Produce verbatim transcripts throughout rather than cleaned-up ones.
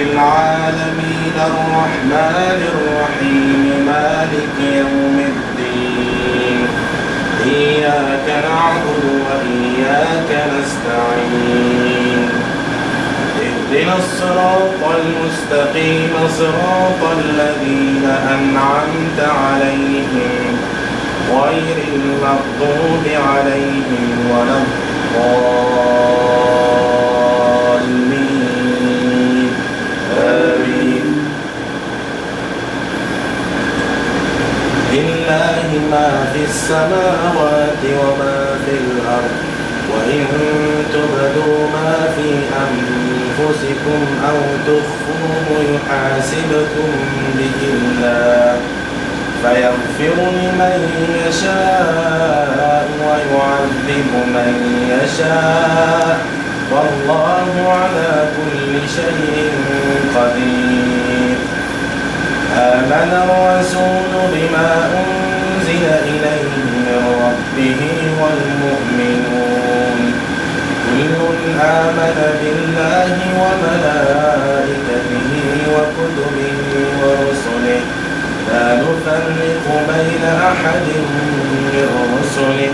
العالمين الرحمن الرحيم مالك يوم الدين إياك نعبد وإياك نستعين اهدنا الصراط المستقيم صراط الذين أنعمت عليهم غير المغضوب عليهم ولا الضالين. آمين. لله ما في السماوات وما في الأرض، وإن تبدوا ما في أنفسكم أو تخفوه يحاسبكم به الله، فيغفر لمن يشاء ويعذب من يشاء، والله على كل شيء قدير. آمن الرسول بما أنزل إليه من ربه والمؤمنون، كل آمن بالله وملائكته وكتبه ورسله، لا نفرق بين أحد من رسله،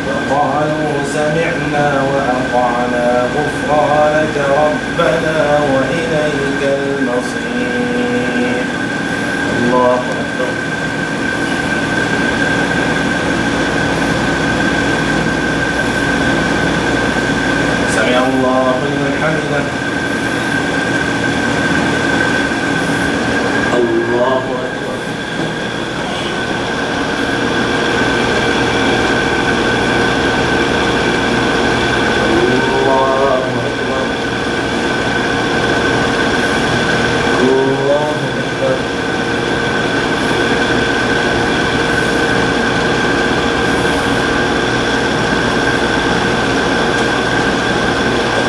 وقالوا سمعنا وأطعنا غفرانك ربنا وإليك المصير. الله أكبر. سمع الله لمن حمده. الله أكبر. الله أكبر. الله أكبر.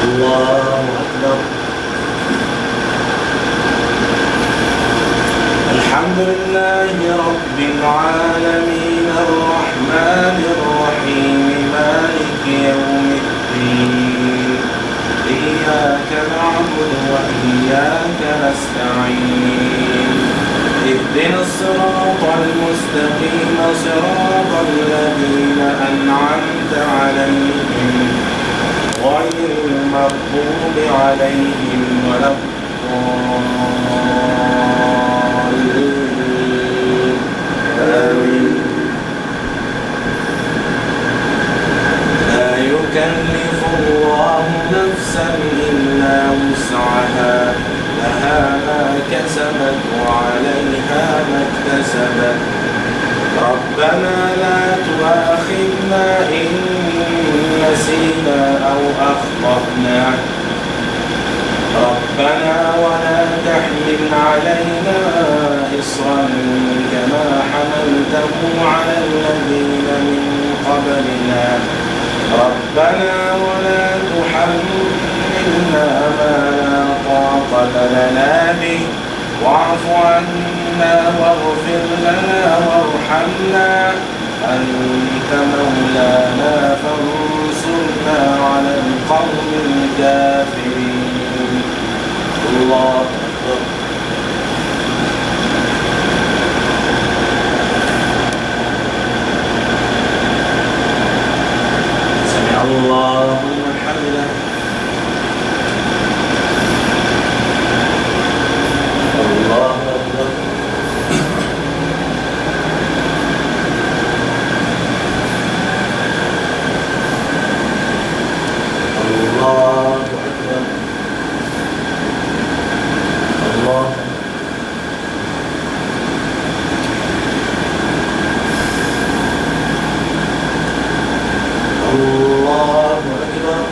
الله أكبر. الحمد لله رب العالمين الرحمن الرحيم مالك يوم الدين إياك نعبد وإياك نستعين اهدنا الصراط المستقيم صراط الذين أنعمت عليهم غير المغضوب عليهم ولا الضالين. آمين. لا يكلف الله نفسا إلا وسعها، لها ما كسبت وعليها ما اكتسبت. ربنا لا تؤاخذنا إن نسينا أو أخطأنا. ربنا ولا تحمل علينا إصرا كما حملته على الذين من قبلنا. ربنا ولا تحملنا ما لا طاقة لنا به واعف عنا واغفر لنا وارحمنا أنت مولانا فانصرنا على القوم الكافرين. الله أكبر. سمع الله لمن حمده. الله أكبر. الله أكبر. الله أكبر. الله أكبر.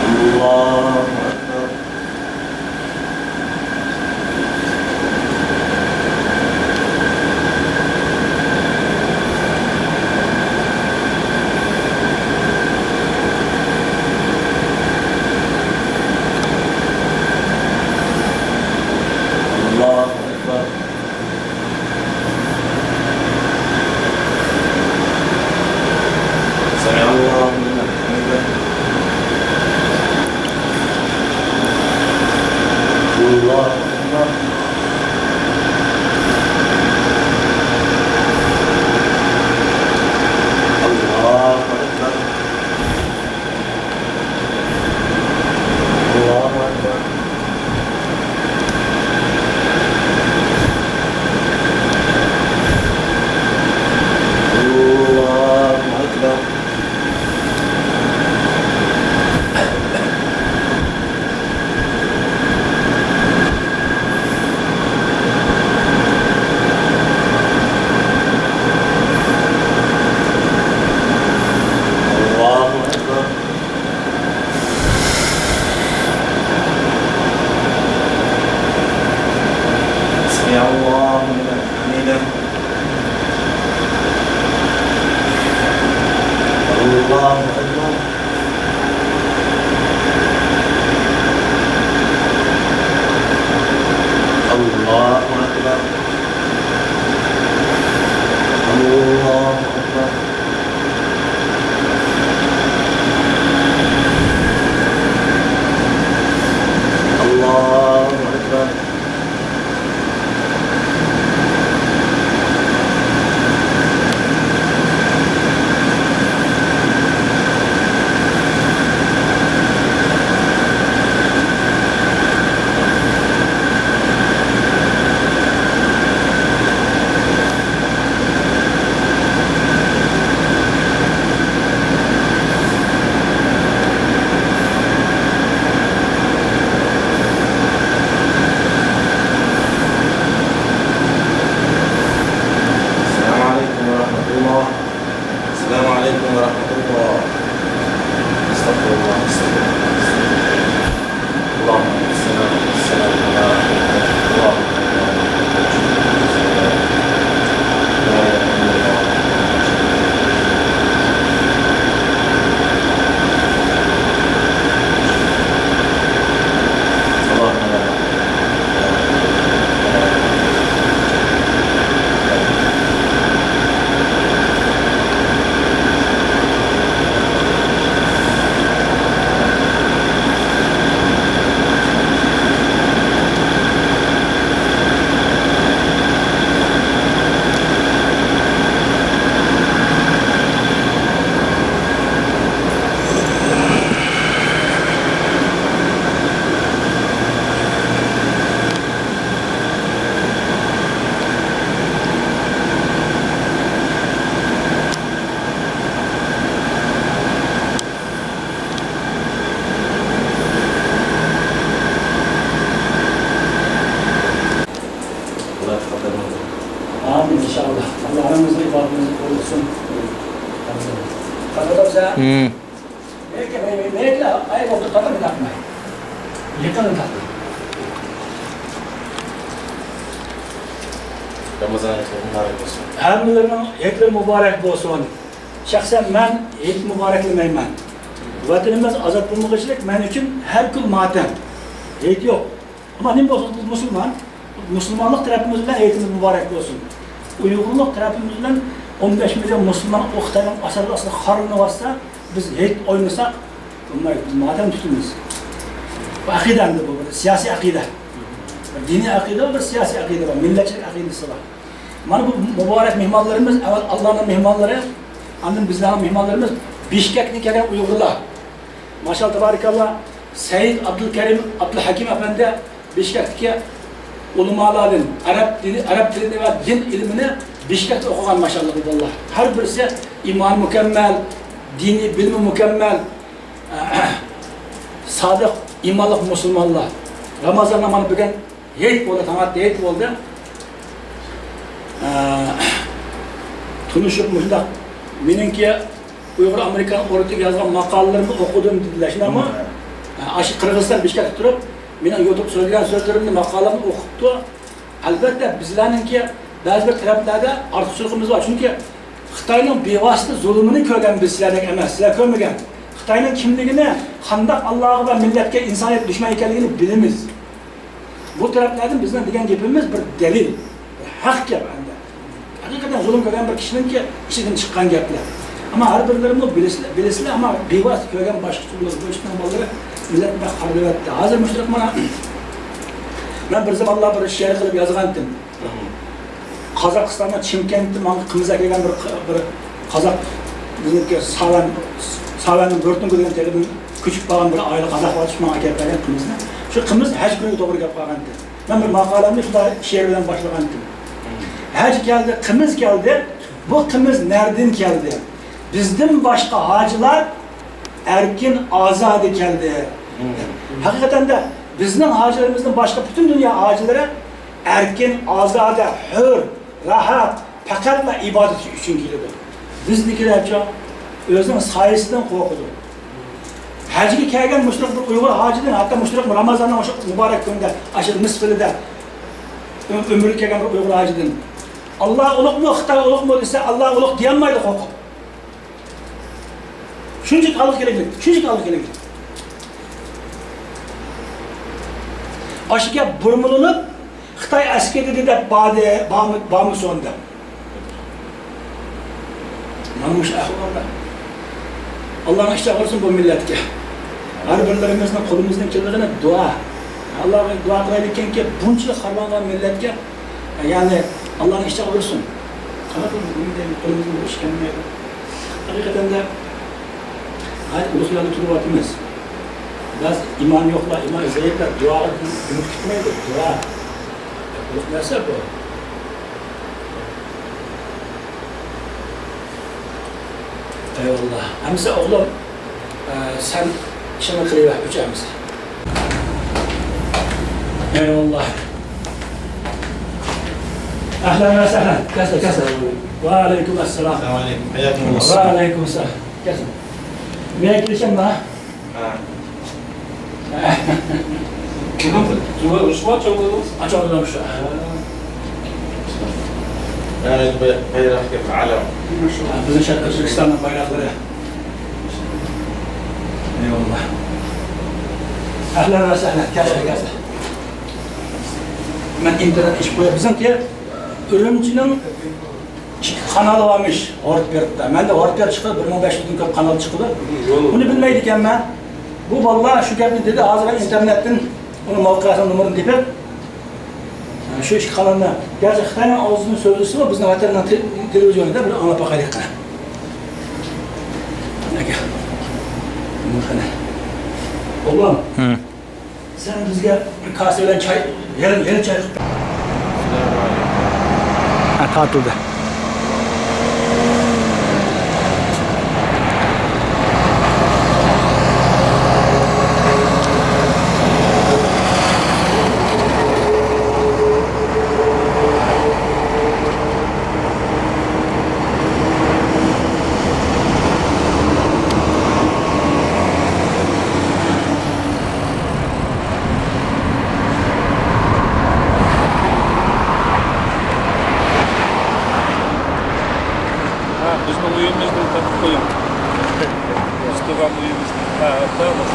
الله أكبر. الله أكبر. الله أكبر. الله أكبر. الله أكبر. الله أكبر. سمع الله لمن حمده. الله أكبر. الله أكبر. الله أكبر. الله أكبر. السلام عليكم ورحمة الله. السلام عليكم ورحمة الله. أستغفر الله، أستغفر الله، أستغفر الله. اللهم صل وسلم على رسول الله. اللهم ئامىن، ئىنشائاللا. ئاللا ھەممىمىزنىڭ ئىبادىتىمىزنى قوبۇل قىلسۇن. قانداق بولسا؟ رامازان ھېيتلىرى مۇبارەك بولسۇن. ھەممىلىرىنىڭ ھېيتلىرى مۇبارەك بولسۇن. شەخسەن مەن ھېيت مۇبارەكلىمەيمەن. ۋەتىنىمىز ئازاد بولمىغۇچىلىك مەن ئۈچۈن ھەر كۈن ماتەم. ھېيت يوق. ئەمما نېمە بولسۇن، بىز مۇسۇلمان. مۇسۇلمانلىق تەرىپىمىز بىلەن ھېيتىمىز مۇبارەك بولسۇن. ئۇيغۇرلۇق تەرىپىمىز بىلەن ئون بەش مىليون مۇسۇلمان ئۇ خىتاينىڭ ئاشارلىق ئاستىدا خارلىنىۋاتسا، بىز ھېيت ئوينىساق، بولمايدۇ. بىز ماتەم تۇتىمىز. بۇ ئەقىدە ئەمدى بۇ، بىر سىياسىي ئەقىدە. بىر دىنىي ئەقىدە بار، بىر سىياسىي ئەقىدە بار، مىللەتچىلىك ئەقىدىسى بار. مانا بۇ مۇبارەك مېھمانلىرىمىز، ئەۋۋەل ئاللانىڭ مېھمانلىرى، ئاندىن بىزلەرنىڭ مېھمانلىرىمىز، بىشكەكتىن كەلگەن ئۇيغۇرلار. ماشائاللا، تەبارىكاللا، سەيىد ئابدۇلكەرىم ئابدۇلھەكىم ئەپەندى، بىشكەكتىكى ئۆلىمالاردىن، ئەرەب دىنى، ئەرەب تىلىنى ۋە دىن ئىلمىنى بىشكەكتە ئوقۇغان، ماشائاللا، بۇ بالىلار. ھەر بىرسى ئىمانى مۇكەممەل، دىنىي بىلىمى مۇكەممەل، سادىق ئىمانلىق مۇسۇلمانلار. رامازاندا مانا بۈگۈن ھېيت بولدى، تاڭ ئاتتى، ھېيت بولدى. تونۇشۇپ مۇشۇنداق، مېنىڭكى ئۇيغۇر ئامېرىكان ئورتىغا يازغان ماقالىلىرىمنى ئوقۇدۇم دېدىلەر، شۇنداقمۇ؟ ھە، ئاشۇ قىرغىزىستان بىشكەكتە تۇرۇپ، مېنىڭ يۇتۇپ سۆزلىگەن سۆزلىرىمنى، ماقالىمنى ئوقۇپتۇ. ئەلۋەتتە، بىزلەرنىڭكى بەزى بىر تەرەپلەردە ئارتۇقچىلىقىمىز بار. چۈنكى خىتاينىڭ بىۋاسىتە زۇلۇمىنى كۆرگەن بىز، سىلەردەك ئەمەس، سىلەر كۆرمىگەن. خىتاينىڭ كىملىكىنى، قانداق ئاللاغا ۋە مىللەتكە، ئىنسانىيەتكە دۈشمەن ئىكەنلىكىنى بىلىمىز. بۇ تەرەپلەردىن بىزنىڭ دېگەن گېپىمىز بىر دەلىل، بىر ھەق گەپ ئەمدى. ھەقىقەتەن زۇلۇم كۆرگەن بىر كىشىنىڭكى ئىچىدىن چىققان گەپلەر. ئەمما ھەر بىرلىرىمۇ بىلىسىلەر، بىلىسىلەر، ئەمما بىۋاسىتە كۆرگەن باشقىچە بولىدۇ. بۇ ئىشنىڭ بالىلىرى مىللەتنى بەك خارلىۋەتتى. ھازىر مۇشۇنداق مانا مەن بىر زامانلار بىر شېئىر قىلىپ يازغانتىم. قازاقىستاننىڭ چىمكەنتتە ماڭا قىمىز ئەكەلگەن بىر، بىر قازاق، بىزنىڭكى ساۋەن، ساۋەننىڭ بۆرتىنكى دېگەن تېرىدىن كۆچۈپ بارغان بىر ئائىلە قازاق بالا شۇ ماڭا ئەكەلىپ بەرگەن قىمىزنى. شۇ قىمىز ھەج كۈنىگە توغرا كېلىپ قالغانتى. مەن بىر ماقالەمنى شۇنداق شېئىر بىلەن باشلىغانتىم. ھەج كەلدى، قىمىز كەلدى. بۇ قىمىز نەدىن كەلدى؟ بىزدىن باشقا ھاجىلار ئەركىن ئازادە كەلدى. ھەقىقەتەن دە بىزنىڭ ھاجىلىرىمىزدىن باشقا پۈتۈن دۇنيا ھاجىلىرى ئەركىن، ئازادە، ھۆر، راھەت، پەقەتلا ئىبادەت ئۈچۈن كېلىدۇ. بىزدىكىلەرچۇ ئۆزىنىڭ سايىسىدىن قورقىدۇ. ھەجگە كەلگەن مۇشۇنداق بىر ئۇيغۇر ھاجىدىن، ھەتتا مۇشۇنداق رامازاننىڭ مۇشۇ مۇبارەك كۈنىدە، ئاشۇ نىسفىلىدە ئۆ-، ئۆمرىگە كەلگەن بىر ئۇيغۇر ھاجىدىن، «ئاللا ئۇلۇغمۇ، خىتاي ئۇلۇغمۇ؟» دېسە، «ئاللا ئۇلۇغ» دېيەلمەيدۇ قورقۇپ. شۇنچىلىك ئالغا كېلەيلى، شۇنچىلىك ئالغا كېلەيلى. ئاشۇ گەپ بۇرمىلىنىپ، خىتاي ئەسكى دېدى دەپ باردى، بارمۇ-، بارمۇسۇن دەپ. مانا مۇشۇ ئەھۋالدا. ئاللانىڭ ئىشى ئاغرىسۇن بۇ مىللەتكە. ھەر بىرلىرىمىزنىڭ قولىمىزدىن كېلىدىغىنى دۇئا. ئاللاغا دۇئا قىلايلىكەنكى، بۇنچىلىك خارلانغان مىللەتكە، يەنى ئاللانىڭ ئىشى ئاغرىسۇن. قانداق قىلىمىز، بۇ مىللەتنىڭ قولىمىزدىن بۇ ئىش كەلمەيدۇ. ھەقىقەتەن دە، غايەت ئۇلۇغ يەردە تۇرۇۋاتىمىز. بەزى ئىمانى يوقلار، ئىمانى زەئىپلەر دۇئاغا ئۈمىد كۈتمەيدۇ، دۇئا. ئۇلۇغ نەرسە بۇ. ئەيۋاللا. ئەمىسە ئوغلۇم، ئە، سەن ئىشىڭنى قىلىۋەر، ئۆچ ئەمىسە. ئەيۋاللا. ئەھلەن ۋە سەھلەن. كەلسە، كەلسە. ۋەئەلەيكۇم ئەسسالام. ئەسسالامۇ ئەلەيكۇم. ھەيياكۇمۇللا. ۋەئەلەيكۇم ئەسسالام. كەلسە. مەن كېلىشەم ھە. ھە. ئاچاڭلىدىم شۇ. ھە، بىر بايراق، بىر ئەلەم. ھە، بىزنىڭ شەرقىي ئۆزبېكىستاننىڭ بايراقلىرى. ئەيۋاللا. ئەھلەن ۋە سەھلەن. كەلسە، كەلسە. مەن ئىنتېرنېت ئېچىپ قوياي. بىزنىڭكى ئۈرۈمچىنىڭ ئىككى قانالى بارمىش، ھورت بېرىپتا. مەندە ھورت بېرىپ چىقىدۇ، بىر مىڭ بەش يۈزدىن كۆپ قانال چىقىدۇ. بۇنى بىلمەيدىكەنمەن. بۇ بالىلار شۇ گەپنى دېدى، ھازىر ئىنتېرنېتتىن ئۇنى ماۋقەسىنىڭ نومۇرىنى تېپىپ، شۇ ئىككى قانالنى، گەرچە خىتاينىڭ ئاغزىدىن سۆزلىسىمۇ، بىزنىڭ ۋەتەننىڭ تې-، تېلېۋىزىيونىدا بىر ئاڭلاپ باقايلى قېنى. ئاكا. قېنى. ئوغلۇم. ھە. سەن بىزگە بىر كاسا بىلەن چاي، يېرىم، يېرىم چاي قىلىپ بەر. ھە، تارتىلدى. ھە، بىزنىڭ ئۆيىمىزدىن تارتىپ قويۇڭ. بىز تۇرغان ئۆيىمىزدىن. ھە، ھە، تۇرىمىز.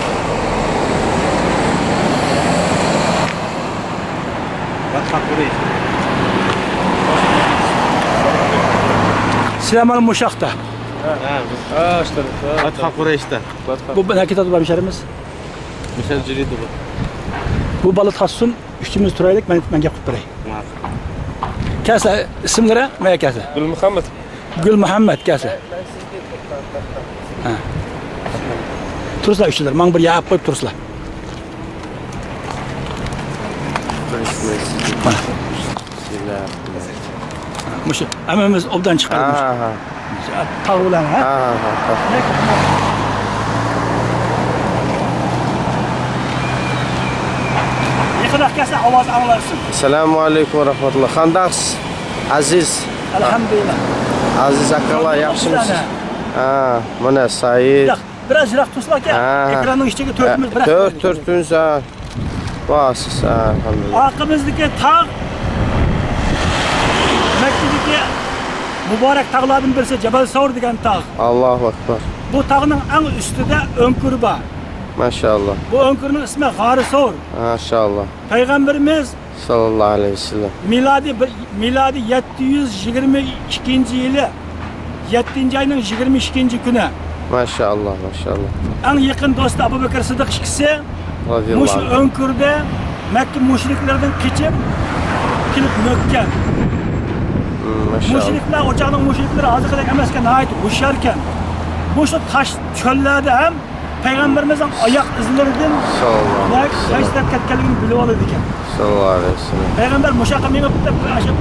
سىلەر مانا مۇشاقتا. ھە، بىز، ھە، ئاشتارىقتا. پاتىخان قۇرەيشتە. بۇ بىلەن كېتىۋاتىدۇ ھەمشەرىمىز. مىشەل جۈرىدى بۇ. بۇ بالا تارتسۇن، ئۈچىمىز تۇرايلىق، مەن، مەن گەپ قىلىپ بېرەي. ماقۇل. كەلسە، ئىسىملىرى، مەيە كەلسە. گۈلمۇھەممەت. گۈلمۇھەممەت، كەلسە. ھە. تۇرسىلا ئۈچىلەر، ماڭا بىر يەر ئېلىپ قويۇپ تۇرسىلا. مانا. مۇشۇ ھەممىمىز ئوبدان چىقىردۇق. ھە، ھە. تاغ بىلەن، ھە؟ ھە، ھە، ھە. يېقىنراق كەلسە ئاۋاز ئاڭلانسۇن. ئەسسالامۇ ئەلەيكۇم ۋە رەھمەتۇللا. قانداقسىز، ئەزىز؟ ئەلھەمدۇلىللا. ئەزىز ئاكىلار، ياخشىمۇسىز؟ ھە، مانا سەئىد. بىراز يىراق تۇرسىلا ئاكا. ھە. ئېكراننىڭ ئىچىگە تۆتىمىز بىراز. تۆت، تۆتىمىز، ھە. ۋاھ، سىز، ھە، ئەلھەمدۇلىللا. ئارقىمىزدىكى تاغ مەككىدىكى مۇبارەك تاغلاردىن بىرسى جەبەل سەۋر دېگەن تاغ. ئاللاھۇ ئەكبەر. بۇ تاغنىڭ ئەڭ ئۈستىدە ئۆڭكۈر بار. ماشائاللاھ. بۇ ئۆڭكۈرنىڭ ئىسمى غارى سەۋر. ماشائاللاھ. پەيغەمبىرىمىز ساللاللاھۇ ئەلەيھى ۋەسەللەم. مىلادىي بىر، مىلادىي يەتتە يۈز يىگىرمە ئىككىنچى يىلى يەتتىنچى ئاينىڭ يىگىرمە ئىككىنچى كۈنى. ماشائاللاھ، ماشائاللاھ. ئەڭ يېقىن دوستى ئەبۇ بەكرى سىددىق ئىككىسى رازىياللاھۇ مۇشۇ ئەنھۇ. ئۆڭكۈردە مەككە مۇشرىكلىرىدىن قېچىپ كېلىپ مەككە. مم، ماشائاللا. مۇشرىكلار، ئۇ چاغنىڭ مۇشرىكلىرى ھازىرقىدەك ئەمەسكەن، ناھايىتى ھوشياركەن. مۇشۇ تاش چۆللەردە ھەم پەيغەمبىرىمىزنىڭ ئاياق ئىزلىرىدىن ساللاللاھۇ ئەلەيھى ۋەسەللەم قايسى تەرەپكە كەتكەنلىكىنى بىلىۋالىدىكەن. ساللاللاھۇ ئەلەيھى ۋەسەللەم. پەيغەمبەر مۇشۇ ياققا مېڭىپ، ئاشۇ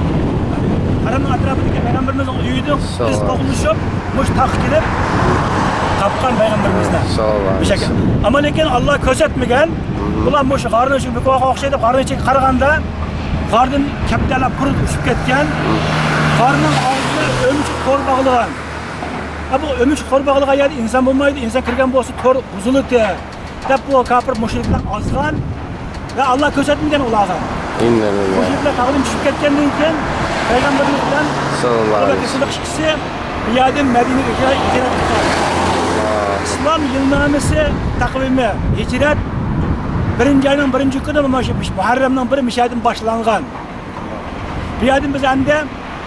ھەرەمنىڭ ئەتراپىدىكى پەيغەمبىرىمىزنىڭ ئۆيىدىن ئىز قوغلىشىپ، مۇشۇ تاغقا كېلىپ تاپقان پەيغەمبىرىمىزنى. ساللاللاھۇ ئەلەيھى ۋەسەللەم. ئەمما لېكىن ئاللا كۆرسەتمىگەن. بۇلار مۇشۇ غارنىڭ ئىچىگە بىر كوۋاغا ئوخشايدۇ، غارنىڭ ئىچىگە قارىغاندا، غاردىن كەپتەرلەر پۇرۇلۇپ ئۈشۈپ كەتكەن. غارنىڭ ئالدىدا ئۆمۈچۈك تور باغلىغان. ھە، بۇ ئۆمۈچۈك تور باغلىغان يەردە ئىنسان بولمايدۇ، ئىنسان كىرگەن بولسا تور بۇزۇلىدۇ، دەپ بۇ كاپىر مۇشرىكلار ئازغان ۋە ئاللا كۆرسەتمىگەن ئۇلارغا. ئىنناللاھ. مۇشرىكلار تاغدىن چۈشۈپ كەتكەندىن كېيىن پەيغەمبىرىمىز بىلەن ساللاللاھۇ ئەلەيھى ۋەسەللەم ئەبۇ بەكىر سىددىق ئىككىسى بۇ يەردىن مەدىنىگە ھىجرەت قىلغان. ئىسلام يىلنامىسى تەقۋىمى، ھىجرەت بىرىنچى ئاينىڭ بىرىنچى كۈنى، مۇشۇ مۇھەررەمنىڭ بىرى مۇشۇ يەردىن باشلانغان. بۇ يەردىن بىز ئەمدى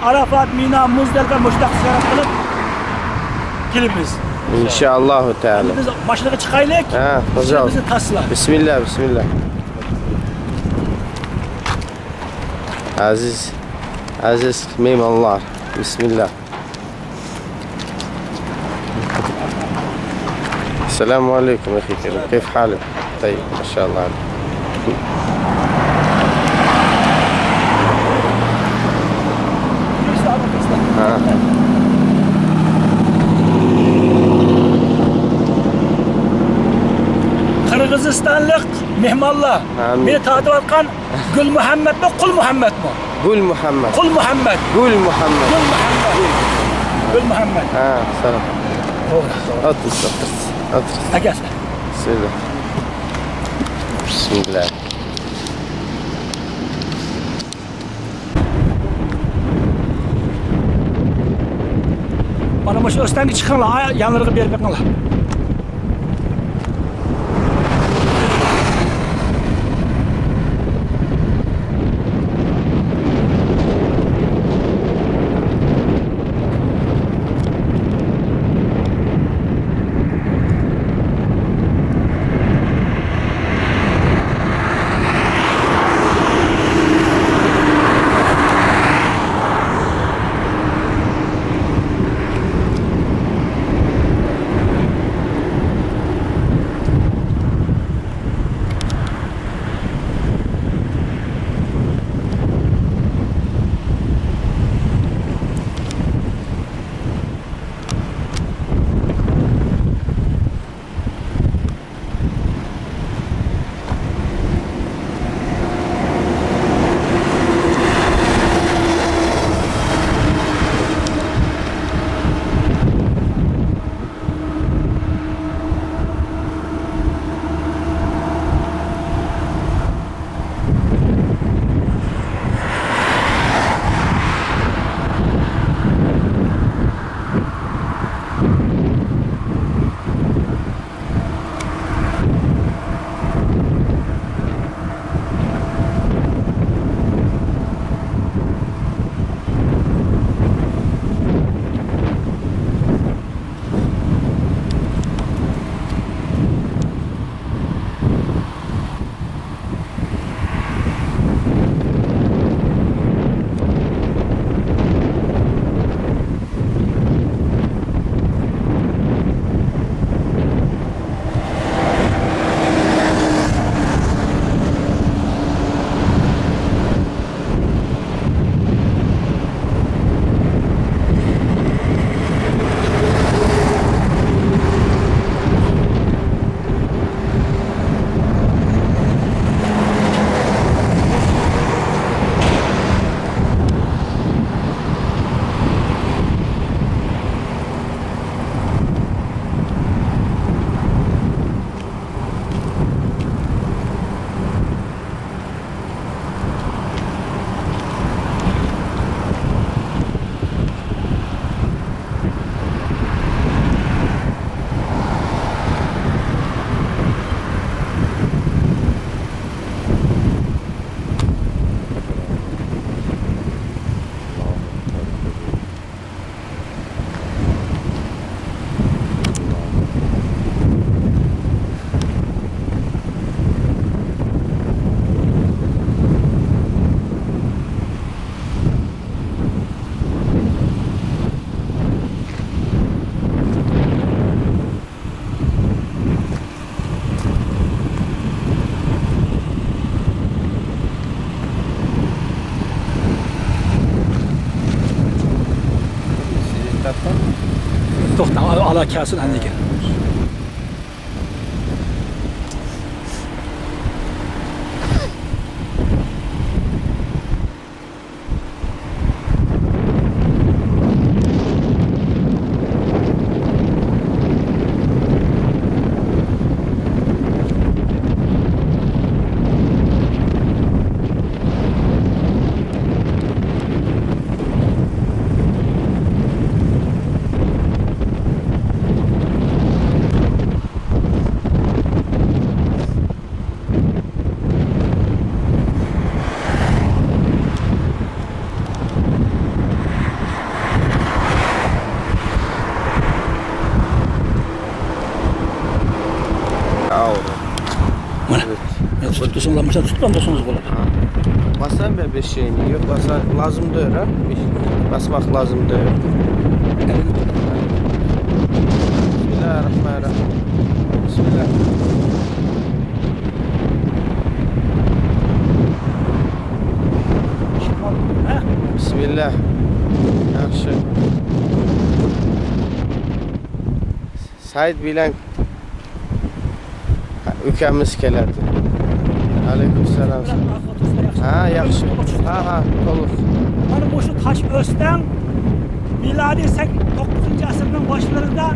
ئاراپات، مىنا، مۇزدەلىپە مۇشۇنداق زىيارەت قىلىپ كېلىمىز. ئىنشائاللاھۇ تەئالا. ئەمدى بىز ماشىنىغا چىقايلىك. ھە، خوجام. بىزنى تاشلا. بىسمىللا، بىسمىللا. ئەزىز، ئەزىز مېھمانلار، بىسمىللا. السلام عليكم أخي الكريم، كيف حالك؟ طيب، ما شاء الله عليك. ھە. قىرغىزىستانلىق مېھمانلار، ئامىن. مېنى تارتىۋاتقان گۈل مۇھەممەدمۇ، قۇل مۇھەممەدمۇ؟ گۈل مۇھەممەد. قۇل مۇھەممەد. گۈل مۇھەممەد. گۈل مۇھەممەد. گۈل مۇھەممەد. ھە، سالام. توغرا. ئولتۇرسىز، ئولتۇرسىز، ئولتۇرسىز. ئەكەلسىلە. بىسمىللا. بىسمىللا. مانا مۇشۇ ئۆستەڭگە چىقىڭلار، يانلىرىغا بېرىپ بېقىڭلار. كەلسۇن ئاندىن كېيىن. مانا، تۇتۇپ تۇرسىڭىز، مۇشۇنداق تۇتقان بولسىڭىز بولىدۇ. باسام بە بەش شېيىنى. يوق، باسا لازىم دەيدۇ. باسماق لازىم دەيدۇ. بىسمىللاھىررەھمانىررەھىم. بىسمىللاھ. بىسمىللاھ. ياخشى. سەئىد بىلەن ئۇكىمىز كېلەتتى. ئەلەيكۇمسالام. ھە، ياخشى. ھە، ھە، تولۇق. مانا مۇشۇ تاش ئۆستەڭ مىلادىي سەك-، توققۇزىنچى ئەسىرنىڭ باشلىرىدا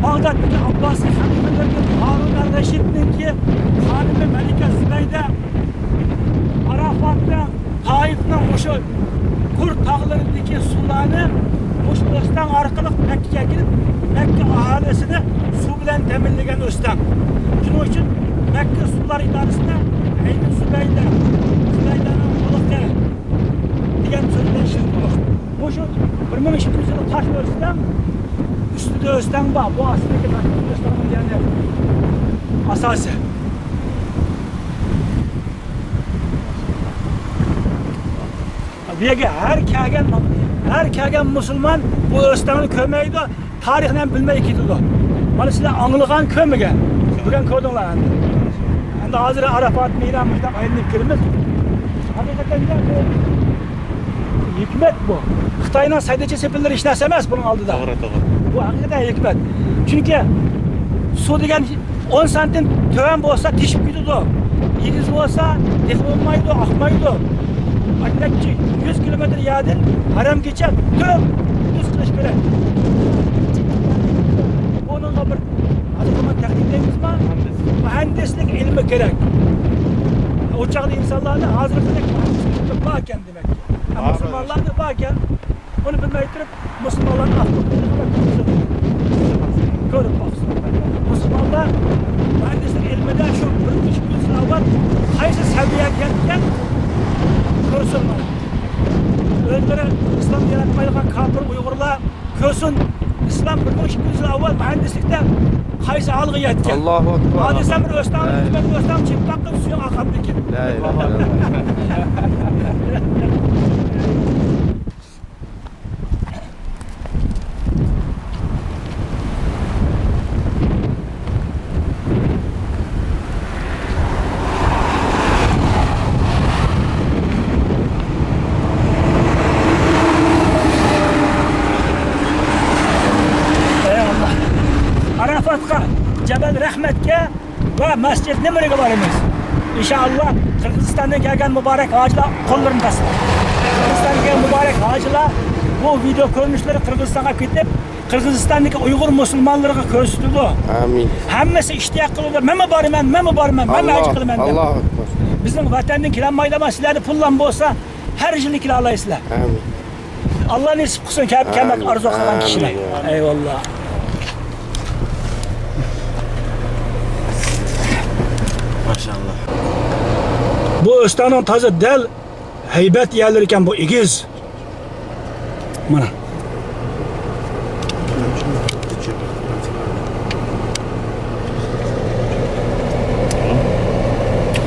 باغدادتىكى ئابباسىي خەلىپىلىرىدىن ھارۇن ئەل رەشىدنىڭكى خانىمى مەلىكە زۇبەيدە ئاراپاتنىڭ، تائىفنىڭ مۇشۇ قۇر تاغلىرىدىكى سۇلارنى مۇشۇ ئۆستەڭ ئارقىلىق مەككىگە كېلىپ، مەككە ئاھالىسىنى سۇ بىلەن تەمىنلىگەن ئۆستەڭ. شۇنىڭ ئۈچۈن مەككە سۇلار ئىدارىسىدە ئەينى زۇبەيدە، زۇبەيدەنىڭ قۇلىقى دېگەن سۆز بىلەن ئىشلىتىلىدۇ. مۇشۇ بىر مىڭ ئىككى يۈز يىللىق تاش ئۆستەڭ، ئۈستىدە ئۆستەڭ بار، بۇ ئاستىدىكى تاش ئۆستەڭنىڭ، يەنى، ئاساسى. بۇ يەرگە ھەر كەلگەن، ھەر كەلگەن مۇسۇلمان بۇ ئۆستەڭنى كۆرمەيدۇ، تارىخنى ھەم بىلمەي كېتىدۇ. مانا سىلەر ئاڭلىغان، كۆرمىگەن. بۈگۈن كۆردۈڭلار ئەمدى. ئەمدى ھازىر ئاراپات مەيدان مۇشۇنداق ئايلىنىپ كىرىمىز. ھەقىقەتەن بۇ ھېكمەت بۇ. خىتاينىڭ سەيدىچە سېپىللىرى ھېچ نەرسە ئەمەس بۇنىڭ ئالدىدا. توغرا، توغرا. بۇ ھەقىقەتەن ھېكمەت. چۈنكى سۇ دېگەن ئون سانتىم تۆۋەن بولسا تېشىپ كېتىدۇ. ئېگىز بولسا تېخى بولمايدۇ، ئاقمايدۇ. نەچچە يۈز كىلومېتىر يەردىن ھەرەمگىچە دۈم دۈز قىلىش كېرەك. بۇنىڭغا بىر، ھازىر بۇنى تېخنىك دەيمىزما؟ مۇھەندىسلىك ئىلمى كېرەك. ئۇ چاغدا ئىنسانلاردا ھازىرقىدەك مۇھەندىسلىك ئىلمى باركەن دېمەك. مۇسۇلمانلاردا باركەن، ئۇنى بىلمەي تۇرۇپ، مۇسۇلمانلارنى ئاختۇرۇپ، كۆرۈپ باقسۇن. مۇسۇلمانلار مۇھەندىسلىك ئىلمىدە شۇ بىر ئۈچ يۈز يىل ئاۋۋال قايسى سەۋىيەگە يەتكەن، كۆرسۇن مانا. ئۆزلىرى ئىسلام ياراتمايدىغان كاپىر ئۇيغۇرلار كۆرسۇن، ئىسلام بىر مىڭ ئىككى يۈز يىل ئاۋۋال مۇھەندىسلىكتە قايسى ھالغا يەتكەن. ئاللاھۇ ئەكبەر. ھازىر سەن بىر ئۆستەڭنى، لا، بىر ئۆستەڭ چېپىپ باققىن، سۈيۈڭ ئاقامدىكىن. لا ئىلاھە ئىللاللاھ. ئەي ئاللا. ئاراپاتقا، جەبەل رەھمەتكە ۋە مەسچىت نېمىرىگە بارىمىز. ئىنشائاللا، قىرغىزىستاندىن كەلگەن مۇبارەك ھاجىلار قوللىرىنى تاشلاڭ. قىرغىزىستاندىن كەلگەن مۇبارەك ھاجىلار بۇ ۋىدېو كۆرۈنۈشلىرى قىرغىزىستانغا كېتىپ، قىرغىزىستاندىكى ئۇيغۇر مۇسۇلمانلىرىغا كۆرسىتىدۇ. ئامىن. ھەممىسى ئىشتىياق قىلىدۇ، مەنمۇ بارىمەن، مەنمۇ بارىمەن، مەنمۇ ھەج قىلىمەن دەپ. ئاللاھۇ ئەكبەر. بىزنىڭ ۋەتەندىن كېلەلمەيدىغان، سىلەردە پۇللام بولسا، ھەر يىلى كېلەلەيسىلەر. ئامىن. ئاللا نېسىپ قىلسۇن، كەلمەك ئارزۇ قىلغان كىشىلەر. ئەيۋاللا. ماشائاللا. بۇ ئۆستەڭنىڭ تازا دەل ھەيبەت يەرلىرى ئىكەن بۇ، ئېگىز. مانا.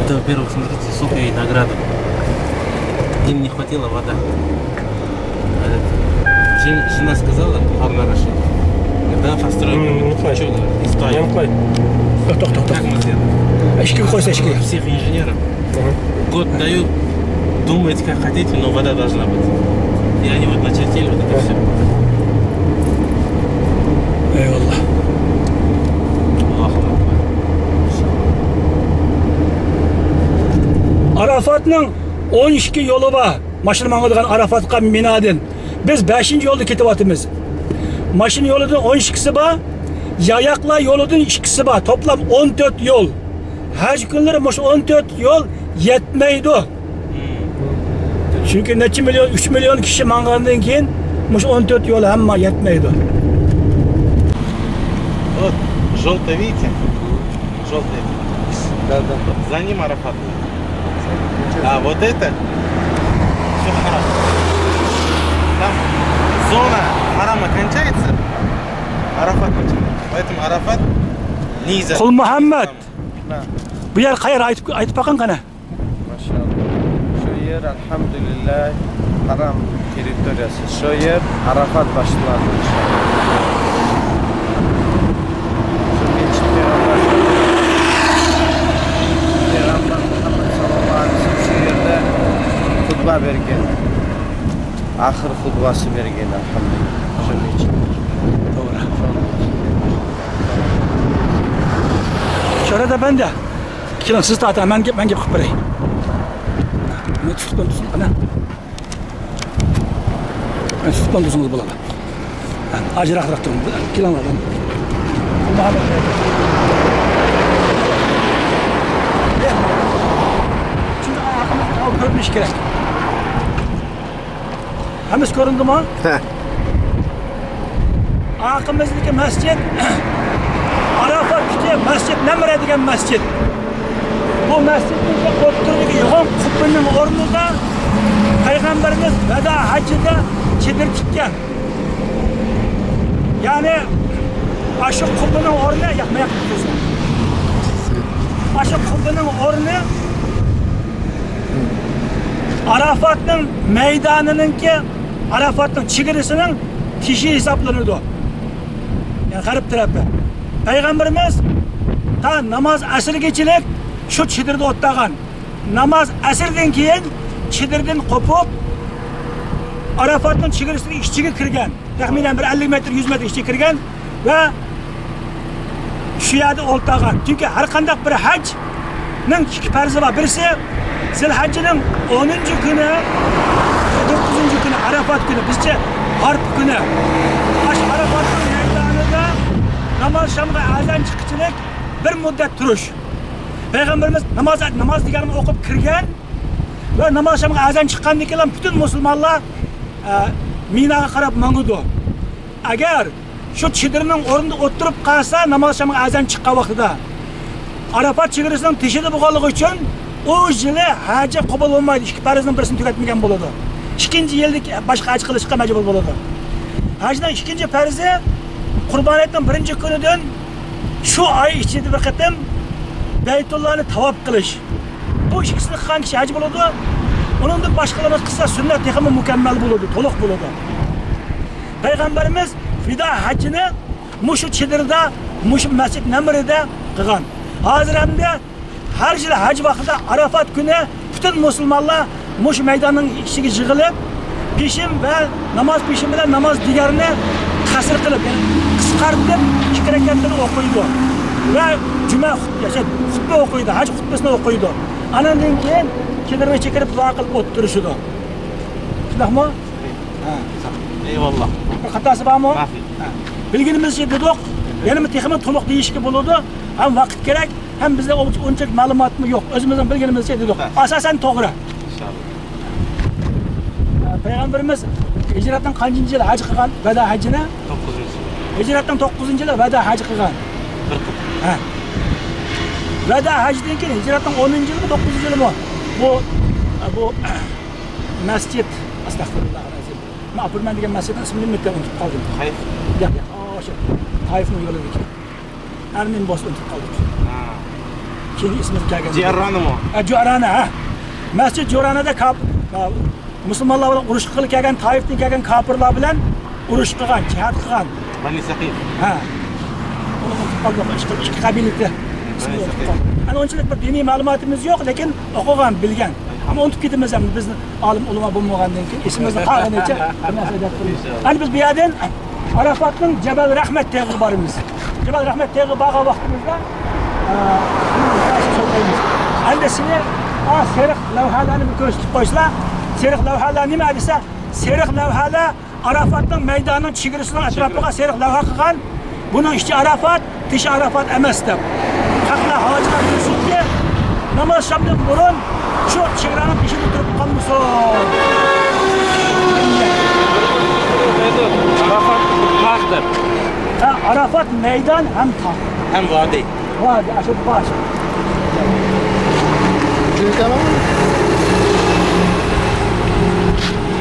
Это, во-первых, смотрите, сколько ей награда. Им не хватило вода. Жен-, жена сказала, Харун Рашид, когда построим, м, чё, исправим. Тоқта, тоқта, тоқта. Как мы сделаем? Ишкіге қойса, ишкіге. Всех инженеров. Мгм. Год даю, думайте, как хотите, но вода должна быть. И они вот начертили вот это всё. ئەيۋاللا. ئاراپاتنىڭ ئون ئىككى يولى بار. ماشىنا ماڭىدىغان ئاراپاتقا مىنادىن. بىز بەشىنچى يولدا كېتىۋاتىمىز. ماشىنا يولىدىن ئون ئىككىسى بار، ياياقلار يولىدىن ئىككىسى بار. توپلام ئون تۆت يول. ھەج كۈنلىرى مۇشۇ ئون تۆت يول يەتمەيدۇ. چۈنكى نەچچە مىليون، ئۈچ مىليون كىشى ماڭغاندىن كېيىن مۇشۇ ئون تۆت يول ھەممە يەتمەيدۇ. Вот, желтый, видите? Желтый. Да, да. За ним Арафат. А вот это всё харам. Там зона харама кончается, Арафат начинается. Поэтому Арафат нельзя. Кулмухаммад. بۇ يەر قەيەر؟ ئېيتىپ، ئېيتىپ باقىڭ قېنى. ماشائاللا. شۇ يەر، ئەلھەمدۇلىللا، ھارام تېررىتورىيەسى. شۇ يەر ئارافات باشلىنىدۇ، ئىنشائاللا. شۇ مەسچىت پەيغەمبەر، پەيغەمبەر مۇھەممەد ساللاللاھۇ ئەلەيھى ۋەسەللەم شۇ يەردە خۇتبە بەرگەن. ئاخىر خۇتبەسى بەرگەن، ئەلھەمدۇلىللا. شۇ مەسچىت. توغرا. شۇ مەسچىت. شۆھرەت ئەپەندى، كېلىڭ، سىز تارتىڭ، مەن گەپ، مەن گەپ قىلىپ بېرەي. مېنى تۇتۇپ تۇرسۇن، قېنى. مېنى تۇتۇپ تۇرسىڭىز بولىدۇ. ئاجراقراق تۇرۇڭ، كېلىڭلار. شۇنداق ئارقىمىزنى كۆرۈنۈشى كېرەك. ھەممىسى كۆرۈندىمۇ؟ ھە. ئارقىمىزدىكى مەسچىت ئارافاتتىكى مەسچىت نەمرە دېگەن مەسچىت. بۇ مەسچىتنىڭ ئوتتۇرىدىكى يوغان قۇببىنىڭ ئورنىدا پەيغەمبىرىمىز ۋەدا ھەججىدە چېدىر تىككەن. يەنى ئاشۇ قۇببىنىڭ ئورنى، ياق، ماياق تۇتۇڭ. ئاشۇ قۇببىنىڭ ئورنى ئاراپاتنىڭ مەيدانىنىڭكى، ئاراپاتنىڭ چېگرىسىنىڭ تېشى ھېسابلىنىدۇ. يەنى غەرب تەرەپى. پەيغەمبىرىمىز تا ناماز ئەسىرگىچىلىك شۇ چېدىردا ئولتۇرغان. ناماز ئەسىردىن كېيىن چېدىردىن قوپۇپ، ئاراپاتنىڭ چېگرىسىنىڭ ئىچىگە كىرگەن. تەخمىنەن بىر ئەللىك مېتىر، يۈز مېتىر ئىچىگە كىرگەن ۋە شۇ يەردە ئولتۇرغان. چۈنكى ھەر قانداق بىر ھەجنىڭ ئىككى پەرزى بار. بىرسى زىلھەججىنىڭ ئونىنچى كۈنى، توققۇزىنچى كۈنى، ئاراپات كۈنى، بىزچە ھارپا كۈنى. ئاشۇ ئاراپاتنىڭ مەيدانىدا ناماز شامغا ئەزان چىققىچىلىك بىر مۇددەت تۇرۇش. پەيغەمبىرىمىز ناماز، ناماز دېگەننى ئوقۇپ كىرگەن ۋە ناماز شامغا ئەزان چىققاندىن كېيىن پۈتۈن مۇسۇلمانلار، ئە، مىناغا قاراپ ماڭىدۇ. ئەگەر شۇ چېدىرنىڭ ئورنىدا ئولتۇرۇپ قالسا، ناماز شامغا ئەزان چىققان ۋاقتىدا ئاراپات چېگرىسىنىڭ تېشىدا بولغانلىقى ئۈچۈن ئۇ يىلى ھەجى قوبۇل بولمايدۇ. ئىككى پەرزنىڭ بىرسىنى تۈگەتمىگەن بولىدۇ. ئىككىنچى يىلدىكى باشقا ھەج قىلىشقا مەجبۇر بولىدۇ. ھەجنىڭ ئىككىنچى پەرزى قۇربان ھېيتنىڭ بىرىنچى كۈنىدىن شۇ ئاي ئىچىدە بىر قېتىم بەيتۇللانى تاۋاپ قىلىش. بۇ ئىككىسىنى قىلغان كىشى ھەج بولىدۇ. ئۇنىڭدىن باشقىلىرىنى قىلسا سۈننەت تېخىمۇ مۇكەممەل بولىدۇ، تولۇق بولىدۇ. پەيغەمبىرىمىز ۋىدا ھەججىنى مۇشۇ چېدىردا، مۇشۇ مەسچىت نەمرىدە قىلغان. ھازىر ھەمدە ھەر يىل ھەج ۋاقتىدا ئاراپات كۈنى پۈتۈن مۇسۇلمانلار مۇشۇ مەيداننىڭ ئىچىگە يىغىلىپ، پېشىن ۋە ناماز پېشىن بىلەن ناماز دىگەرنى قەسىر قىلىپ، يەنى قىسقارتىپ، ئىككى رەكەتلىرى ئوقۇيدۇ ۋە جۈمە خۇت-، ياكى خۇتبە ئوقۇيدۇ، ھەج خۇتبىسىنى ئوقۇيدۇ. ئانىڭدىن كېيىن چېدىرنىڭ ئىچىگە كىرىپ دۇئا قىلىپ ئولتۇرۇشىدۇ. شۇنداقمۇ؟ ھە. ئەيۋاللا. بىر خاتاسى بارمۇ؟ مافى. ھە. بىلگىنىمىزچە دېدۇق. يەنە تېخىمۇ تولۇق دېيىشكە بولىدۇ. ھەم ۋاقىت كېرەك، ھەم بىزدە ئۇنچىلىك مەلۇماتمۇ يوق. ئۆزىمىزنىڭ بىلگىنىمىزچە دېدۇق. ھە. ئاساسەن توغرا. ئىنشائاللا. پەيغەمبىرىمىز ھىجرەتنىڭ قانچىنچى يىلى ھەج قىلغان؟ ۋەدا ھەججىنى؟ توققۇزىنچى يىل. ھىجرەتنىڭ توققۇزىنچى يىلى ۋەدا ھەج قىلغان. بىر قېتىم. ھە. ۋەدا ھەجدىن كېيىن ھىجرەتنىڭ ئونىنچى يىلىمۇ، توققۇزىنچى يىلىمۇ بۇ، بۇ مەسچىت، ئەستەغپىرۇللاھىل ئەزىم. مەن ئاپۇرمەن دېگەن مەسچىتنىڭ ئىسمىنى نېمە ئىكەن، ئۇنتۇپ قالدىم. تايىف. ياق، ياق. ئا، شۇ. تايىفنىڭ يولىدىكى. ئەرمىن بولسا ئۇنتۇپ قالدىم. ھا. كېيىن ئېسىمىزگە كەلگەن. جىئرانىمۇ؟ ھە، جۇئرانە، ھە. مەسچىت جۇئرانەدە كاپ-، ھە، مۇسۇلمانلار بىلەن ئۇرۇش قىلغىلى كەلگەن تايىفتىن كەلگەن كاپىرلار بىلەن ئۇرۇش قىلغان، جىھاد قىلغان. بەنى سەقىف. ھە. ئۇنى ئۇنتۇپ قالدۇق، ئىككى، ئىككى قەبىلىدە. بەنى سەقىف. ئەنە ئۇنچىلىك بىر دىنىي مەلۇماتىمىز يوق، لېكىن ئوقۇغان، بىلگەن. ئەمما ئۇنتۇپ كېتىمىز ھەم بىزنى. ئالىم ئۇلىما بولمىغاندىن كېيىن ئېسىمىزدە قالغىنىچە بىر نەرسە دەپ تۇرىمىز. ئىنشائاللا. ئەنە بىز بۇ يەردىن ئارافاتنىڭ جەبەل رەھمەت تېغىغا بارىمىز. جەبەل رەھمەت تېغىغا بارغان ۋاقتىمىزدا، ئە، شۇنى بىر ئاز سۆزلەيمىز. ئەمدى سىلەر، ئا، سېرىق لەۋھەلەرنى بىر كۆرسىتىپ قويسىلا. سېرىق لەۋھەلەر نېمە دېسە، سېرىق لەۋھەلەر ئاراپاتنىڭ مەيدانىنىڭ چېگرىسىنىڭ ئەتراپىغا سېرىق لەۋھە قىلغان. بۇنىڭ ئىچى ئاراپات، تېشى ئاراپات ئەمەس دەپ. خەقلەر ھاجىلار بىلسۇنكى، ناماز ئىشلەمدىن بۇرۇن شۇ چېگرانىڭ تېشىدا تۇرۇپ قالمىسۇن. ئاراپات تاغ دەپ. ھە، ئاراپات مەيدان ھەم تاغ. ھەم ۋادى. ۋادى، ئاشۇ باش.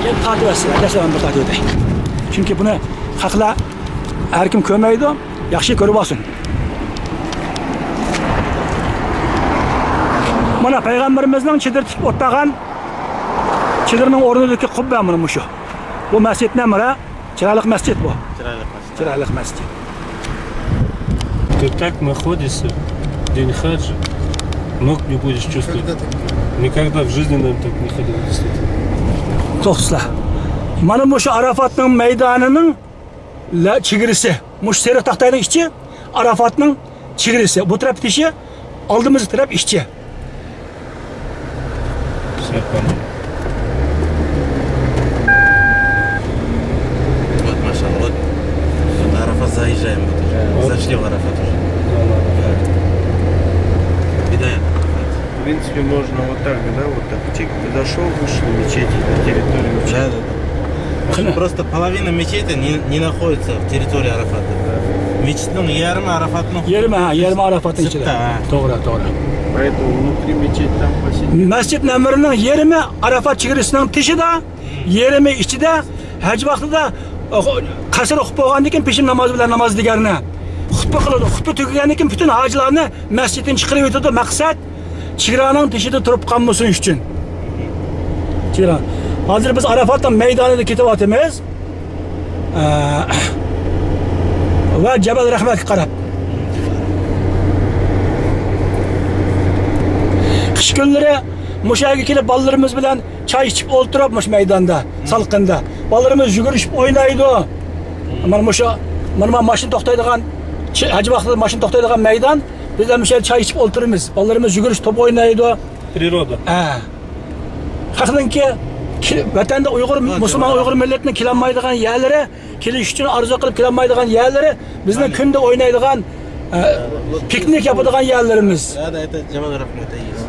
يەنە تارتىۋەتسىلەر، دەسلەپ بىر تارتىۋېتەي. چۈنكى بۇنى خەقلەر ھەر كىم كۆرمەيدۇ، ياخشى كۆرۈپ ئالسۇن. مانا پەيغەمبىرىمىزنىڭ چېدىر تىكىپ ئولتۇرغان چېدىرنىڭ ئورنىدىكى قۇببە مانا مۇشۇ. بۇ مەسچىت نەمرە، چىرايلىق مەسچىت بۇ. چىرايلىق مەسچىت. چىرايلىق مەسچىت. Ты так находишься, день хаджа, ног не будешь чувствовать. Никогда в жизни, наверное, так не ходил, действительно. توختىسىلا. مانا مۇشۇ ئاراپاتنىڭ مەيدانىنىڭ لە-، چېگرىسى. مۇشۇ سېرىق تاختاينىڭ ئىچى ئاراپاتنىڭ چېگرىسى. بۇ تەرەپ تېشى، ئالدىمىزقى تەرەپ ئىچى. Всё, понял. Вот, машалла, вот. Вот Арафат, заезжаем, вот уже. Вот. Зашли в Арафат уже. Нормально. Да. Видаят Арафат. В принципе, можно вот так, да, вот так. Чик, подошёл, вышли в мечети, на территории мечети. Да, да, да. Qani. Просто половина мечети не, не находится в территории Арафата. Мечетьтің ярымы Арафаттың. Yarımı, ha, yarımı Arafat'ın içinde. Sırtta, ha. Doğru, doğru. Поэтому внутри мечети там посидеть. Masjid Namrning yarımı Arafat chegirisining tishida, yarımı ichida, haj vaqtida, o, qasr o'qib bo'lgandan keyin peshin namozi bilan namoz digarni xutba qiladi. Xutba tugagandan keyin butun hojilarni masjiddan chiqarib o'tadi. Maqsad, chegaraning teshida turib qolmasin uchun. Chegara. Hozir biz Arafatning maydonida ketyapmiz. Ee, va Jabal Rahmatga qarab. Qish kunlari mushu yerga kelib, bolalarimiz bilan choy ichib o'ltirib, mushu maydonda, salqinda. Bolalarimiz yugurishib o'ynaydi. Mana mushu, mana mashina to'xtaydigan, haj vaqtida mashina to'xtaydigan maydon. Biz ham o'sha choy ichib o'ltiramiz. Bolalarimiz yugurish, top o'ynaydi. Природа. Ha. Xalqningki ki-, vatanda Uyg'ur, musulmon Uyg'ur millatini kelolmaydigan yerlari, kelish uchun orzu qilib kelolmaydigan yerlari, bizni kunda o'ynaydigan, e, piknik yapadigan yerlarimiz. Да, да, это Джабал Рахмат, да, есть.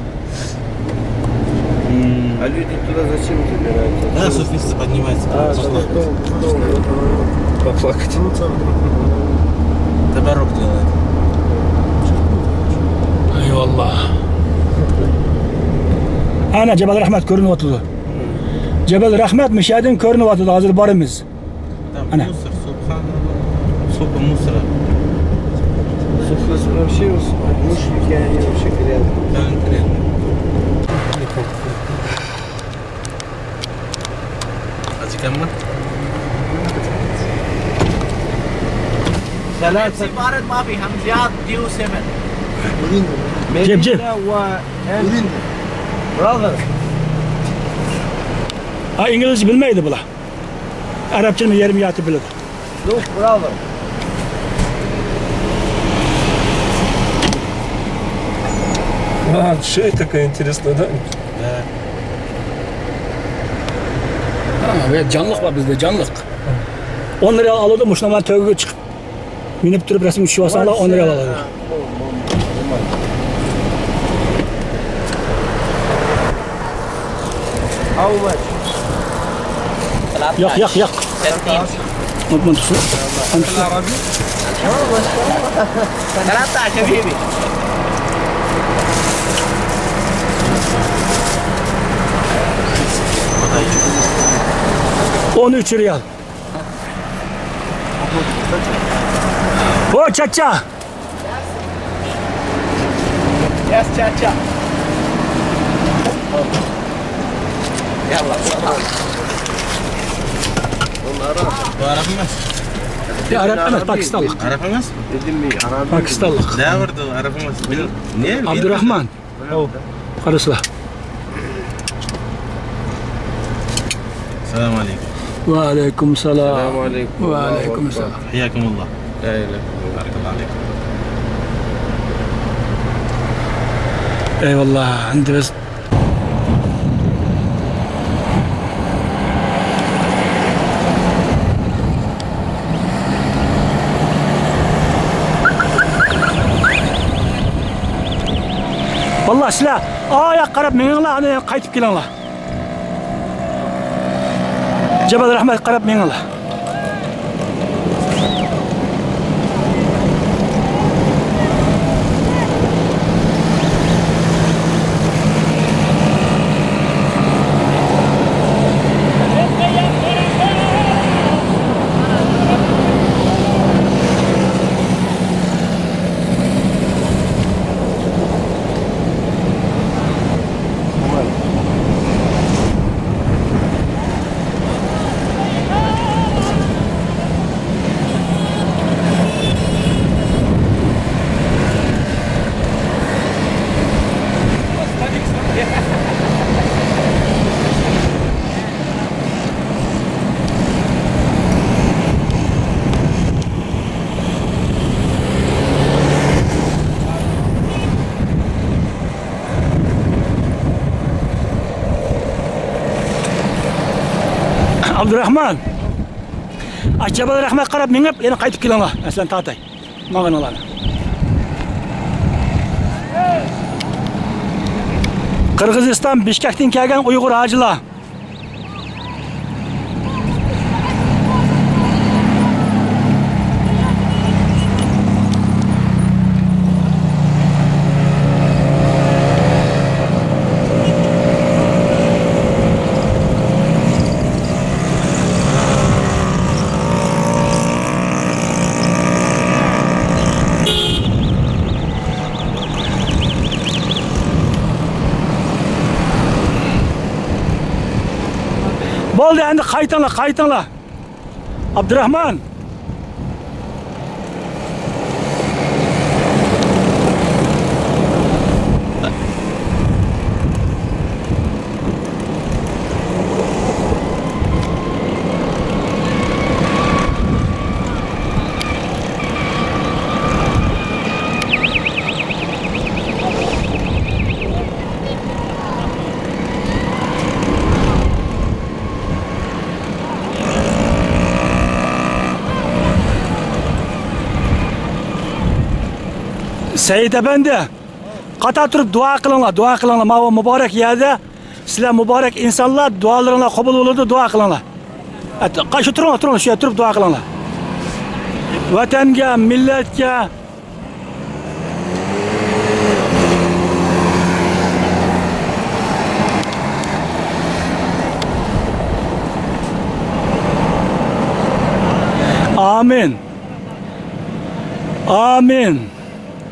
А люди туда зачем забираются? Да, суфисты поднимаются, а, поплакать. Чтобы поплакать. Tabarruk делают. Eyvallah. Ana, Jabal Rahmat ko'rinyapti. Jabal Rahmat mushadan ko'rinyapti, hozir boramiz. Там мусор, субханалла. Сколько мусора. Сколько вообще мусорщики, они вообще грязные. Да, грязные. Acıkan mı? Pepsi, Barat, Mafi, Hamziyat, Dew Seven. Jeb, jeb. Brother. Ha, inglizce bilmeydi bular. Arapçanı yarım yatıp biledi. Yok, bravo. А, что это такое интересное, да? Да. Ha, ve canlıq var bizde, canlıq. On lira alırdı, muşnaman tövbe çıkıp. Minip durup resim düşüyorsan da on lira alırdı. How much? Yok, yok, yok. Unutma, tutsun. Sen tutsun. ثلاثة عشر حبيبي. On üç riyal. O, çaça. Yes, cha-cha. Yallah, salam. Bu Arap mı? Ya, Arap emas, Pakistanlıq. Arap emas? Dedim bir Arap. Pakistanlıq. Ne vardı, Arap emas? Ne? Abdurrahman. Qarasılar. Salam aleykum. ۋەئەلەيكۇم سالام. ئەسسالامۇ ئەلەيكۇم. ۋەئەلەيكۇم سالام. ھەيياكۇمۇللا. لا ئىلاھە ئىللاللا. بارىكاللاھۇ ئەلەيكۇم. ئەيۋاللا، ئەمدى بىز والله سىلەر ئاياققا قاراپ مېڭىڭلار، ئاندىن قايتىپ كېلىڭلار. جەبەل رەھمەتكە قاراپ مېڭىڭلار. ئابدۇراخمان، ئاچا بالا رەھمەت قاراپ مېڭىپ، يەنە قايتىپ كېلىڭلار. مەن سىلەرنى تارتاي. ماڭىنىڭلار. قىرغىزىستان، بىشكەكتىن كەلگەن ئۇيغۇر ھاجىلار. بولدى، ئەمدى قايتىڭلار، قايتىڭلار. ئابدۇراخمان! سەئىد ئەپەندى، قاتار تۇرۇپ دۇئا قىلىڭلار، دۇئا قىلىڭلار. ماۋۇ مۇبارەك يەردە سىلەر مۇبارەك ئىنسانلار، دۇئالىرىڭلار قوبۇل بولىدۇ، دۇئا قىلىڭلار. ئەت-، قا-، شۇ تۇرۇڭلار، تۇرۇڭلار، شۇ يەردە تۇرۇپ دۇئا قىلىڭلار. ۋەتەنگە، مىللەتكە، ئامىن. ئامىن.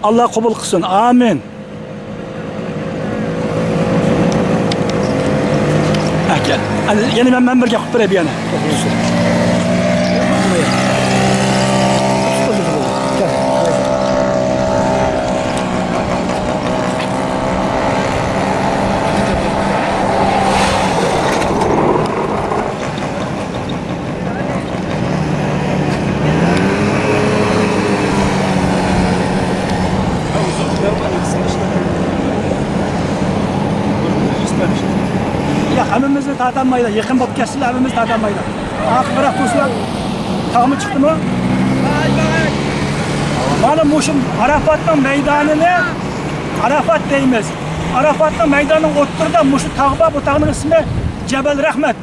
ئاللا قوبۇل قىلسۇن. ئامىن. ئەكەل. ئەنە، يەنە مەن، مەن بىر گەپ قىلىپ بېرەي بۇ يەنە. ياق، ھەممىمىزنى تارتالمايدۇ، يېقىن بولۇپ كەتسىلا ھەممىمىز تارتالمايدۇ. ئارقا قاراپ تۇرسىلا، تاغمۇ چىقتىمۇ؟ مانا مۇشۇ ئاراپاتنىڭ مەيدانىنى ئاراپات دەيمىز. ئاراپاتنىڭ مەيدانىنىڭ ئوتتۇرىدا مۇشۇ تاغ بار، بۇ تاغنىڭ ئىسمى جەبەل رەھمەت.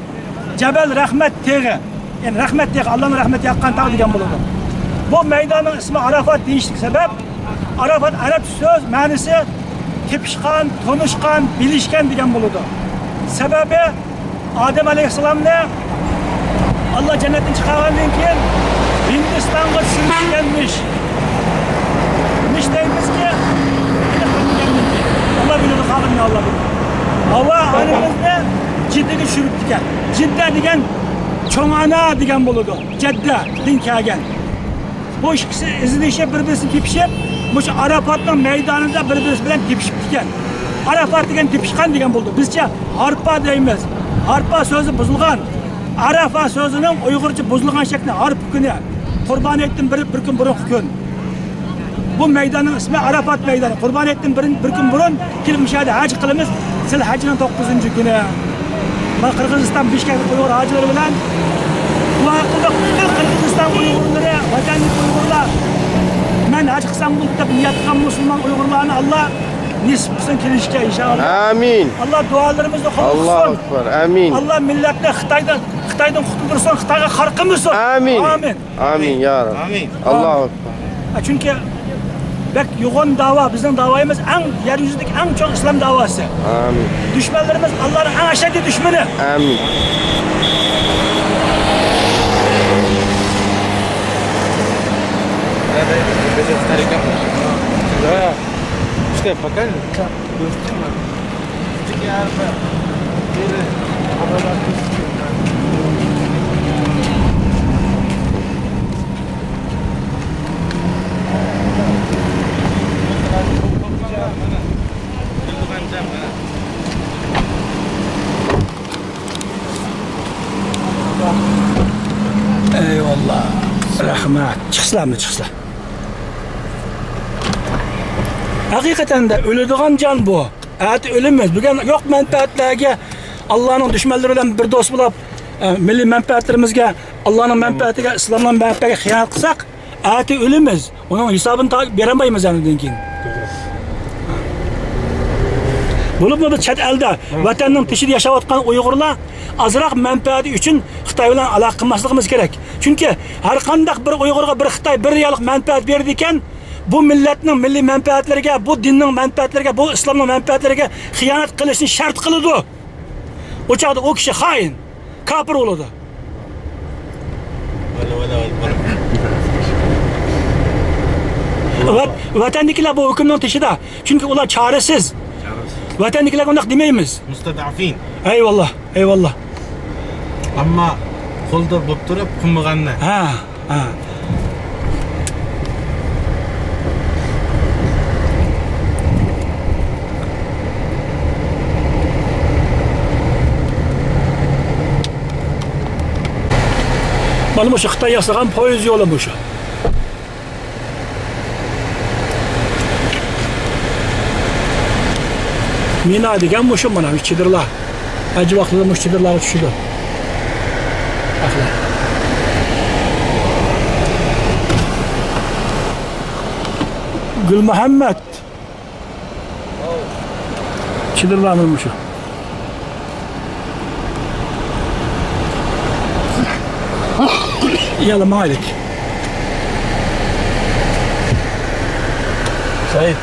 جەبەل رەھمەت تېغى. يەنى رەھمەت تېغى، ئاللانىڭ رەھمىتى ياغقان تاغ دېگەن بولىدۇ. بۇ مەيداننىڭ ئىسمى ئاراپات دېيىشلىك سەۋەب، ئاراپات ئەرەب سۆز مەنىسى تېپىشقان، تونۇشقان، بىلىشكەن دېگەن بولىدۇ. سەۋەبى، ئادەم ئەلەيھىسسالامنى ئاللا جەننەتتىن چىقارغاندىن كېيىن ھىندىستانغا چۈشۈرۈپ كەتكەنمىش. نېمىش دەيمىزكى، ئېنىق بىلمىگەندىن كېيىن. ئاللا بىلىدۇ، قالغىنىنى ئاللا بىلىدۇ. ھاۋا ئانىمىزنى جىددىگە چۈشۈرۈپتىكەن. جىددە دېگەن چوڭ ئانا دېگەن بولىدۇ. جەددەدىن كەلگەن. بۇ ئىككىسى ئىزدىشىپ، بىر-بىرسىنى تېپىشىپ، مۇشۇ ئاراپاتنىڭ مەيدانىدا بىر-بىرسى بىلەن تېپىشىپتىكەن. ئاراپات دېگەن تېپىشقان دېگەن بولىدۇ. بىزچە ھارپا دەيمىز. ھارپا سۆزى بۇزۇلغان. ئارافا سۆزىنىڭ ئۇيغۇرچە بۇزۇلغان شەكلى، ھارپا كۈنى. قۇربان ھېيتتىن بىر، بىر كۈن بۇرۇنقى كۈن. بۇ مەيداننىڭ ئىسمى ئارافات مەيدانى. قۇربان ھېيتتىن بىر، بىر كۈن بۇرۇن كېلىپ مۇشۇ يەردە ھەج قىلىمىز. زىل ھەججىنىڭ توققۇزىنچى كۈنى. مانا قىرغىزىستان بىشكەكلىك ئۇيغۇر ھاجىلىرى بىلەن دۇئا قىلدۇق. پۈتۈن قىرغىزىستان ئۇيغۇرلىرى، ۋەتەندىكى ئۇيغۇرلار، مەن ھەج قىلسام بولدى دەپ نىيەت قىلغان مۇسۇلمان ئۇيغۇرلارنى ئاللا نېسىپ قىلسۇن كېلىشكە، ئىنشائاللا. ئامىن. ئاللا دۇئالىرىمىزنى قوبۇل قىلسۇن. ئاللاھۇ ئەكبەر. ئامىن. ئاللا مىللەتنى خىتايدىن، خىتايدىن قۇتۇلدۇرسۇن، خىتايغا قارا قىلمىسۇن. ئامىن. ئامىن. ئامىن يا رەب. ئامىن. ئاللاھۇ ئەكبەر. چۈنكى بەك يوغان داۋا، بىزنىڭ داۋايىمىز ئەڭ، يەر يۈزىدىكى ئەڭ چوڭ ئىسلام داۋاسى. ئامىن. دۈشمەنلىرىمىز ئاللانىڭ ئەڭ ئەشەددىي دۈشمىنى. ئامىن. Что, пока? ئەيۋاللا. رەھمەت. چىقسىلەرمۇ، چىقسىلەر. ھەقىقەتەن دە ئۆلىدىغان جان بۇ. ئەتە ئۆلىمىز. بۈگۈن يوق مەنپەئەتلەرگە، ئاللانىڭ دۈشمەنلىرى بىلەن بىر دوست بولۇپ، ئە، مىللىي مەنپەئەتلىرىمىزگە، ئاللانىڭ مەنپەئەتىگە، ئىسلامنىڭ مەنپەئەتىگە خىيانەت قىلساق، ئەتە ئۆلىمىز. ئۇنىڭ ھېسابىنى تا-، بېرەلمەيمىز ئاندىن كېيىن. بولۇپمۇ بىز چەت ئەلدە، ۋەتەننىڭ تېشىدا ياشاۋاتقان ئۇيغۇرلار ئازراق مەنپەئەتى ئۈچۈن خىتاي بىلەن ئالاقە قىلماسلىقىمىز كېرەك. چۈنكى ھەر قانداق بىر ئۇيغۇرغا بىر خىتاي بىر رىياللىق مەنپەئەت بېرىدىكەن، بۇ مىللەتنىڭ مىللىي مەنپەئەتلىرىگە، بۇ دىننىڭ مەنپەئەتلىرىگە، بۇ ئىسلامنىڭ مەنپەئەتلىرىگە خىيانەت قىلىشنى شەرت قىلىدۇ. ئۇ چاغدا ئۇ كىشى خائىن، كاپىر بولىدۇ. ۋەت-، ۋەتەندىكىلەر بۇ ھۆكۈمنىڭ تېشىدا. چۈنكى ئۇلار چارىسىز. ۋەتەندىكىلەرگە ئۇنداق دېمەيمىز. مۇستەدەفىن. ئەيۋاللا، ئەيۋاللا. ئەمما قولدا بولۇپ تۇرۇپ قىلمىغاننى. ھە. ھە. مانا مۇشۇ خىتاي ياسىغان پويىز يولى مۇشۇ. مىنا دېگەن مۇشۇ، مانا، چېدىرلار. ھەج ۋاقتىدا مۇشۇ چېدىرلارغا چۈشىدۇ. گۈلمۇھەممەت. چېدىرلار مانا مۇشۇ. يالا ماڭايلىك. سەئىد.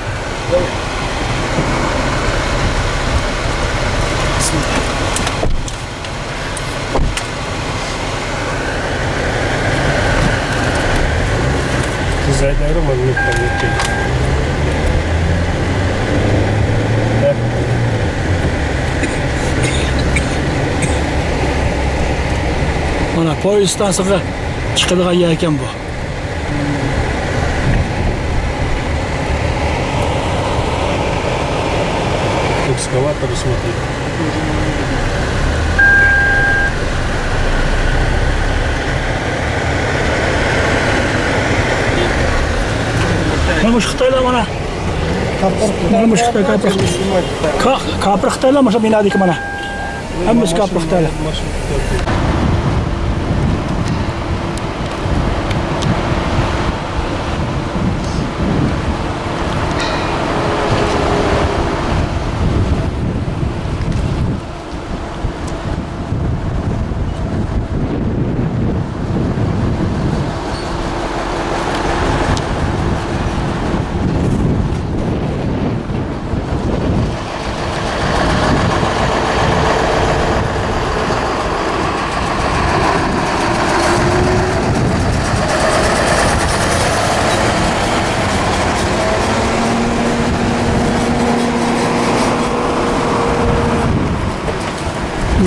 مانا پويىز ئىستانسىغا چىقىدىغان يەر ئىكەن بۇ. Экскаватор смотри. مانا مۇشۇ خىتايلار مانا. مانا مۇشۇ خىتاي كاپىر. كا-، كاپىر خىتايلار مۇشۇ بىنادىكى مانا. ھەممىسى كاپىر خىتايلار.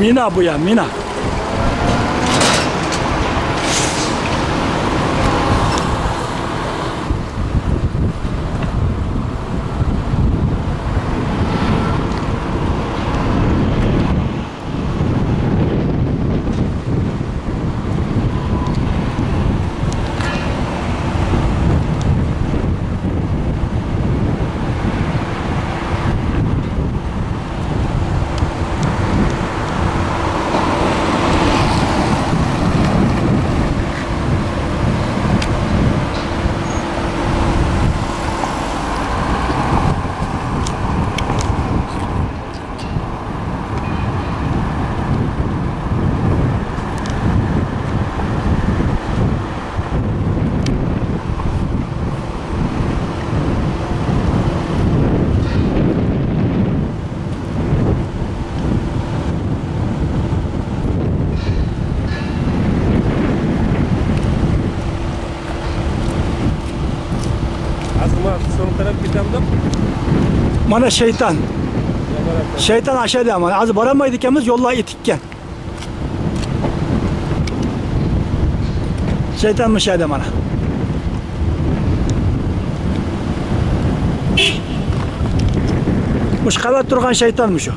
مىنا بۇ يا، مىنا. سول تەرەپ كېتەمدۇق؟ مانا شەيتان. شەيتان ئاشەدە، مانا ھازىر بارالمايدىكەنمىز، يوللار ئېتىككەن. شەيتان مۇشەدە مانا. مۇشۇ قەۋەت تۇرغان شەيتان مۇشۇ.